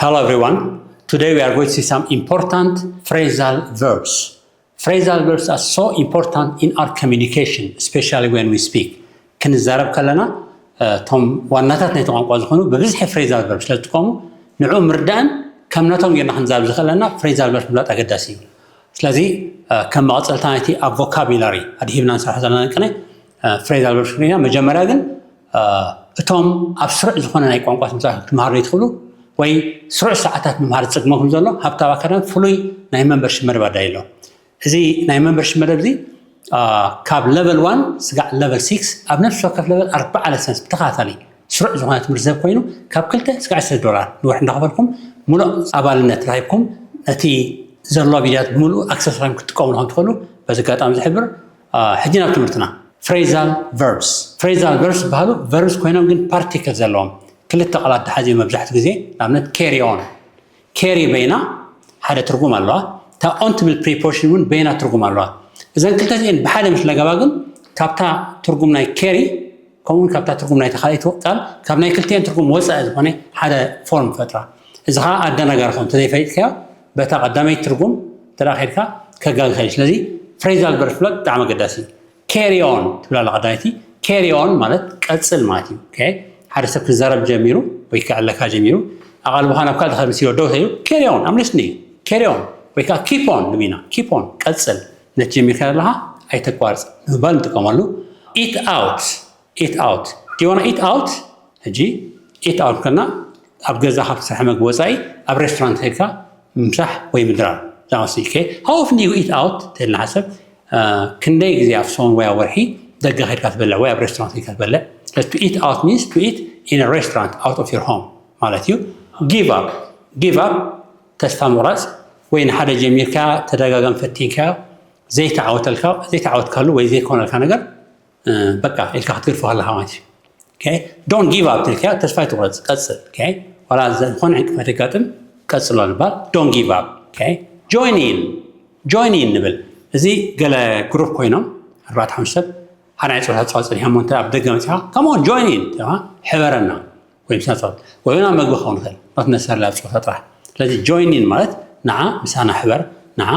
Hello everyone. Today we are going to see some important phrasal verbs. Phrasal verbs are so important in our communication, especially when we speak. ክንዛረብ ከለና እቶም ዋናታት ናይቲ ቋንቋ ዝኾኑ ብብዝሒ phrasal verb ስለ ዝጥቀሙ ንዑ ምርዳእን ከም ናቶም ጌርና ክንዛረብ ዝኽእለና phrasal verb ምፍላጥ ኣገዳሲ እዩ። ስለዚ ከም መቐፀልታ ናይቲ ኣብ vocabulary ኣድሂብና ንሰርሖ ዘለና ቅነ phrasal verb ሪና መጀመርያ ግን እቶም ኣብ ስሩዕ ዝኾነ ናይ ቋንቋ ትምህርቲ ክምሃሩ ዘይትኽእሉ ወይ ስሩዕ ሰዓታት ምምሃር ዝፀግመኩም ዘሎ ሃብታብ ኣካዳሚ ፍሉይ ናይ membership መደብ ኣዳይ ኣሎ። እዚ ናይ membership መደብ እዚ ካብ level one ስጋዕ level six ኣብ ነፍሲ ወከፍ level ኣርባዓ lessons ብተኸታታሊ ስሩዕ ዝኾነ ትምህርቲ ዘብ ኮይኑ ካብ ክልተ ስጋዕ ዕስራ ዶላር ንወርሒ እንዳኸፈልኩም ሙሉእ ኣባልነት ረኪብኩም ነቲ ዘሎ ቪድዮታት ብምሉእ access ረኪብኩም ክትጥቀሙ ከም ትኽእሉ በዚ ኣጋጣሚ ዝሕብር። ሕጂ ናብ ትምህርትና። Phrasal verbs. Phrasal verbs ዝበሃሉ verbs ኮይኖም ግን particle ዘለዎም ክልተ ቃላት ዝሓዙ እዮም። መብዛሕትኡ ግዜ ንኣብነት carry on፣ carry በይና ሓደ ትርጉም ኣለዋ። እታ on ትብል preposition እውን በይና ትርጉም ኣለዋ። እዘን ክልተ እዚአን ብሓደ ምስ ለገባ ግን ካብታ ትርጉም ናይ carry ከምኡውን ካብታ ትርጉም ናይታ ካልኣይቲ ቃል ካብ ናይ ክልቲአን ትርጉም ወፃኢ ዝኾነ ሓደ form ፈጥራ። እዚ ከዓ ኣደናጋሪ ከም እንተዘይፈሊጥካዮ በታ ቀዳመይቲ ትርጉም እንተ ኬድካ ከጋግኻ እዩ። ስለዚ phrasal verb ፍላጥ ብጣዕሚ ኣገዳሲ እዩ። Carry on ትብል ኣላ ቀዳመይቲ። Carry on ማለት ቀፅል ማለት እዩ። ሓደ ሰብ ክዛረብ ጀሚሩ ወይ ክዕለካ ጀሚሩ ኣቓልቦኻ ናብ ካልእ ዝኸድ ምስ ይወደው ተይሉ carry on I'm listening፣ carry on ወይ ከዓ keep on ንብና። Keep on ቀፅል፣ ነቲ ጀሚርካ ዘለኻ ኣይተቋርፅ ንምባል ንጥቀመሉ። Eat out፣ eat out። Do you wanna eat out? ሕጂ eat out ከና ኣብ ገዛ ካብ ትሰርሐ መግቢ ወፃኢ ኣብ restaurant ከድካ ምምሳሕ ወይ ምድራር ዝኣመሰሉ። How often do you eat out ተልና ሓሰብ ክንደይ ግዜ ኣብ ሰሙን ወይ ኣብ ወርሒ ደገ ከድካ ትበልዕ ወይ ኣብ restaurant ከድካ ትበልዕ? To eat out means to eat in a restaurant out of your home ማለት እዩ። Give up፣ give up ተስፋ ምቑራፅ ወይ ንሓደ ጀሚርካ ተደጋጋሚ ፈቲንካ ዘይተዓወተልካ ዘይተዓወትካሉ ወይ ዘይኮነልካ ነገር በቃ ኢልካ ክትገድፎ ከለካ ማለት እዩ። Don't give up ኢልካ ተስፋ ኣይትቑረፅ፣ ቀፅል። ዋላ ዝኾነ ዕንቅፋት የጋጥም ቀፅሎ ንባል don't give up። Join in፣ join in ንብል። እዚ ገለ group ኮይኖም ኣርባዕተ ሓሙሽተ ሰብ ሓደ ዓይነት ፀወታ ዝፃወት ፀኒሖም እሞ እንተ ኣብ ደገ መፂኻ come on join in ሕበረና ወይ ምሳና ፃወት ወይ ናብ መግቢ ክኸውን ይኽእል not necessarily ኣብ ፀወታ ጥራሕ። ስለዚ join in ማለት ንዓ ምሳና ሕበር፣ ንዓ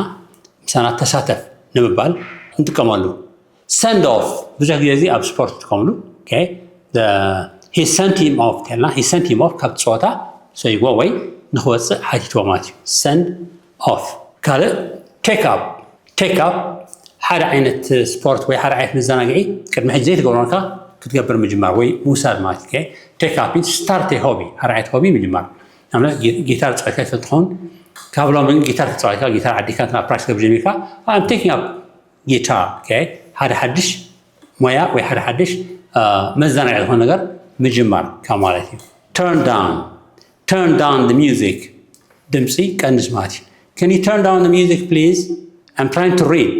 ምሳና ተሳተፍ ንምባል ንጥቀመሉ። Send off ብዙሕ ግዜ እዚ ኣብ ስፖርት ትጥቀምሉ። He sent him off ተልና he sent him off ካብ ፀወታ ሰይዎ ወይ ንክወፅእ ሓቲትዎ ማለት እዩ። Send off። ካልእ take up፣ take up ሓደ ዓይነት ስፖርት ወይ ሓደ ዓይነት መዘናግዒ ቅድሚ ሕጂ ዘይትገብሮ ክትገብር ምጅማር ወይ ምውሳድ ማለት እዩ። Take up start hobby ሓደ ዓይነት hobby ምጅማር። ንኣብነት ጊታር ተፃዊትካ ይፈልጥ ትኸውን። ካብ ሎሚ ጊታር ተፃዊትካ ጊታር ዓዲካ እንትና ፕራክቲስ ገብር ጀሚርካ I'm taking up guitar ሓደ ሓድሽ ሞያ ወይ ሓደ ሓድሽ መዘናግዒ ዝኾነ ነገር ምጅማር ካብ ማለት እዩ። Turn down፣ turn down the music ድምፂ ቀንስ ማለት እዩ። Can you turn down the music please? I'm trying to read።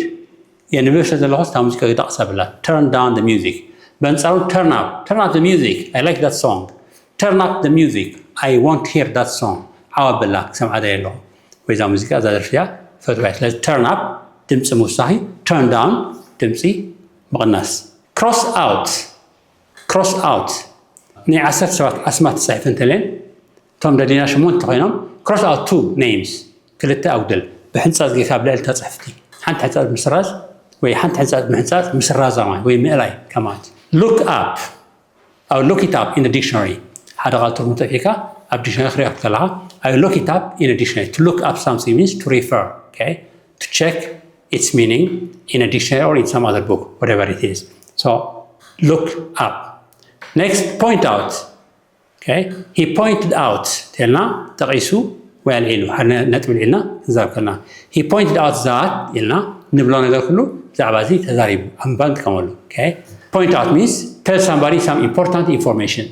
የንብብ ስለ ዘለኹ እታ ሙዚቃ ግዳ ቅሳብላ። Turn down the music። በንፃሩ turn up፣ turn up the music፣ I like that song። Turn up the music፣ I won't hear that song። ዓው ኣብላ ክሰምዓ ደልየ ኣለኹ። ወይ እዛ ሙዚቃ እዛ ደርፊ እያ ፈትዋ። ስለዚ turn up ድምፂ ምውሳኺ፣ turn down ድምፂ ምቕናስ። Cross out፣ cross out ናይ ዓሰርተ ሰባት ኣስማት ተፃሒፈ እንተልየን እቶም ደሊና ሽሞንተ ኮይኖም cross out two names ክልተ ኣጉድል። ብሕንፃፅ ጌርካ ኣብ ልዕሊ እታ ፅሕፍቲ ሓንቲ ሕንፃፅ ምስራዝ ወይ ሓንቲ ሕንፃፅ ምሕንፃፅ ምስራዛ ማለት ወይ ምእላይ ከማለት። Look up፣ I look it up in the dictionary ሓደ ቃል ትርጉም ተፊካ ኣብ dictionary ክሪኦ ከለካ I look it up in a dictionary። To look up something means to refer, okay? To check its meaning in a dictionary or in some other book, whatever it is. So look up. Next, point out. Okay? He pointed out ተልና ጠቒሱ ወይ ኣልዒሉ ሓደ ነጥቢ ልዒልና ክንዛረብ ከለና he pointed out that ኢልና ንብሎ ነገር ኩሉ ብዛዕባ እዚ ተዛሪቡ ኣብ ምባል ንጥቀመሉ። Point out means tell somebody some important information።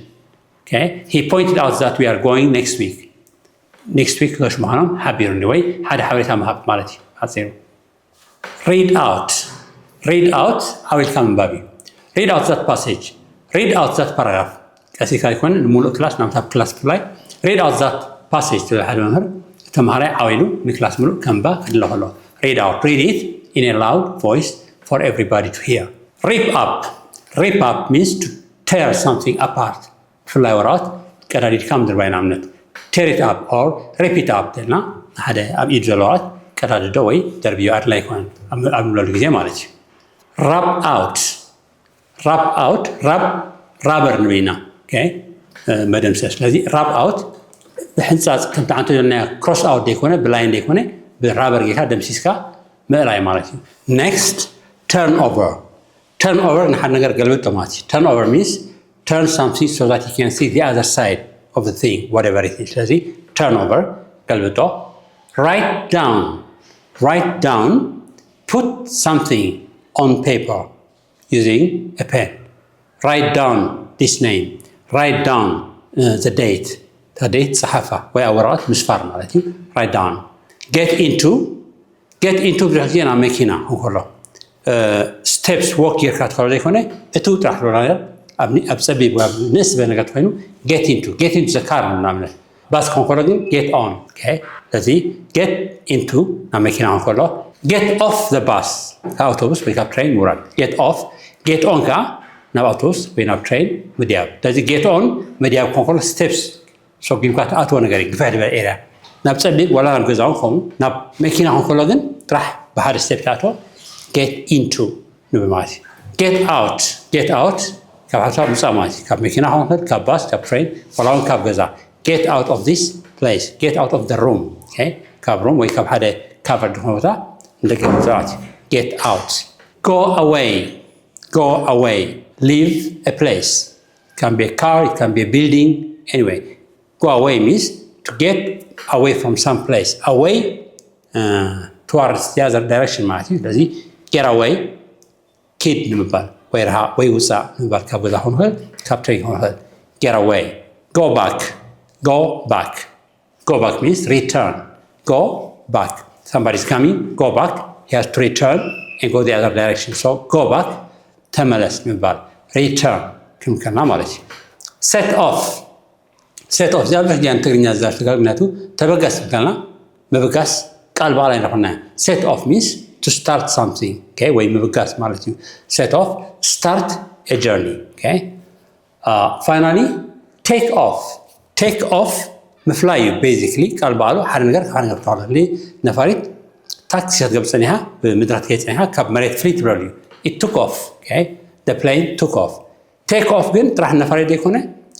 He pointed out that we are going next week። Next week ክገሹ ምዃኖም ሓቢሩኒ ወይ ሓደ ሓበሬታ ምሃብ ማለት እዩ ሓፂሩ። Read out፣ read out ዓው ኢልካ ምንባብ እዩ። Read out that passage፣ read out that paragraph። ቀስ ኢልካ ኣይኮነ ንምሉእ ክላስ ናምታ ክላስ ብፍላይ read out that passage ትብል ሓደ መምህር ተምሃራይ ዓው ኢሉ ንክላስ ምሉእ ከንባ ክድለ ከሎ read out፣ read it in a loud voice for everybody to hear። Rip up፣ rip up means to tear something apart። ብፍላይ ወረቐት ቀዳዲድካ ምድርባይ ንኣብነት tear it up or rip it up ተልና ሓደ ኣብ ኢድ ዘለዋት ቀዳድዶ ወይ ደርብዮ ኣድላይ ይኮነን ኣብ ንብለሉ ግዜ ማለት እዩ። Rub out rub out rub rubber ንብል ኢና መደምሰስ። ስለዚ rub out ብሕንፃፅ ከምቲ ዓንተ ዘለና cross out ዘይኮነ ብline ዘይኮነ ብ rubber ጌርካ ደምሲስካ ምእላይ ማለት እዩ። Next, turn over. Turn over ንሓደ ነገር ገልብጦ ማለት እዩ። Turn over means turn something so that you can see the other side of the thing, whatever it is. ስለዚ turn over ገልብጦ። Write down. Write down. Put something on paper using a pen. Write down this name. Write down the date. እታ date ጸሓፋ ወይ ኣብ ወረቐት ምስፋር ማለት እዩ። Write down. Get into. Get into ብዙሕ ግዜ ናብ መኪና እንከሎ steps walk ጌርካ ትኸሎ ዘይኮነ እትው ጥራሕ ትብሎ ነገር ኣብ ጸቢብ ወይ ኣብ ንእስ ዝበለ ነገር ተኮይኑ get into. Get into the car ንኣብነት ባስ ክኾን ከሎ ግን get on። ስለዚ get into ናብ መኪና ክኾን ከሎ get off the bus ካብ ኣውቶቡስ ወይ ካብ ትሬን ምውራድ። Get off. Get on ከዓ ናብ ኣውቶቡስ ወይ ናብ ትሬን ምድያብ። ስለዚ get on ምድያብ ክኾን ከሎ steps ሰጒምካ ትኣትዎ ነገር እዩ። ግፍሕ ዝበለ area ናብ ጸቢብ ዋላ ናብ ገዛውን ከምኡ ናብ መኪና ክኾን ከሎ ግን ጥራሕ ብሓደ step ትኣትዎ get into ንብል ማለት እዩ። Get out. Get out ካብ ሓሳብ ምጻእ ማለት እዩ። ካብ መኪና ክኾን ከሎ ካብ ባስ ካብ ትሬን ዋላ እውን ካብ ገዛ get out of this place. Get out of the room. ካብ room ወይ ካብ ሓደ covered ዝኾነ ቦታ ንደገ ምውጻእ ማለት እዩ። Get out. Go away. Go away. Leave a place. Can be a car, it can be a building. Anyway, go away means to get away from some place. Away towards the other direction ማለት እዩ። ስለዚ get away ኪድ ንምባል ወይ ርሃ ወይ ውፃእ ንምባል ካብ ገዛ ክኾን ይኽእል ካብ ትሬን ክኾን ይኽእል። Get away. Go back. Go back. Go back means return. Go back. Somebody is coming. Go back. He has to return and go the other direction. So go back. ተመለስ ንምባል return ክንብል ከለና ማለት እዩ። Set off. Set off እዚኣ ብዙሕ ግዜ ትግርኛ ዝዛረብ ተጋሩ ምክንያቱ ተበገስ እንከልና ምብጋስ ቃል በቓል ኣይረኽብናዮ። Set off means to start something ወይ ምብጋስ ማለት እዩ። Set off, start a journey. Finally, take off. Take off ምፍላይ እዩ። Basically ቃል በቓሉ ሓደ ነገር ካብ ሓደ ነገር ትኸሎ ነፋሪት ታክሲ ክትገብር ጸኒሓ ብምድሪ ክትከይድ ጸኒሓ ካብ መሬት ፍልይ ትብለሉ እዩ። It took off. The plane took off. Take off ግን ጥራሕ ነፋሪት ዘይኮነ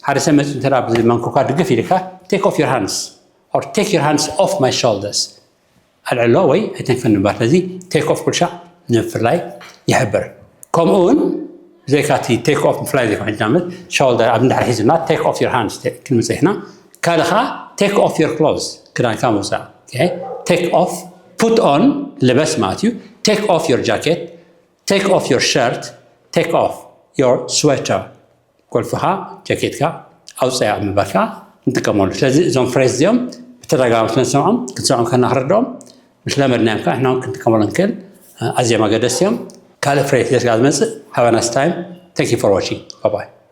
ሓደ ሰብ መፂኡ እንተ ብመንኮካ ድግፍ ኢልካ take off your hands or take your hands off my shoulders ኣልዕሎ ወይ ኣይተንክፈኒ ምባል። ስለዚ take off ኩልሻዕ ንምፍላይ ይሕብር። ከምኡ እውን ብዘይካ እቲ take off ምፍላይ ዘይኮነ ሕጂ ንኣብነት shoulder ኣብ እንድሕር ሒዝና take off your hands ክንምፅእ ኢና። ካልእ ከዓ take off your clothes ክዳንካ ምውፃእ። Take off, put on ልበስ ማለት እዩ። Take off your jacket, take off your shirt, take off your sweater. ጎልፍኻ ጃኬትካ ኣውፀያ ምባልካ ንጥቀመሉ። ስለዚ እዞም phrase እዚኦም ብተደጋጋሚ ስለንሰምዖም ክንሰምዖም ከና ክረድኦም ምስ ለመድናዮም ከዓ ንሕና እውን ክንጥቀመሉ ንክእል ኣዝዮም ኣገደስቲ እዮም። ካልእ phrase ሒዘ ስጋዕ ዝመፅእ። Have a nice time. Thank you for watching. Bye bye.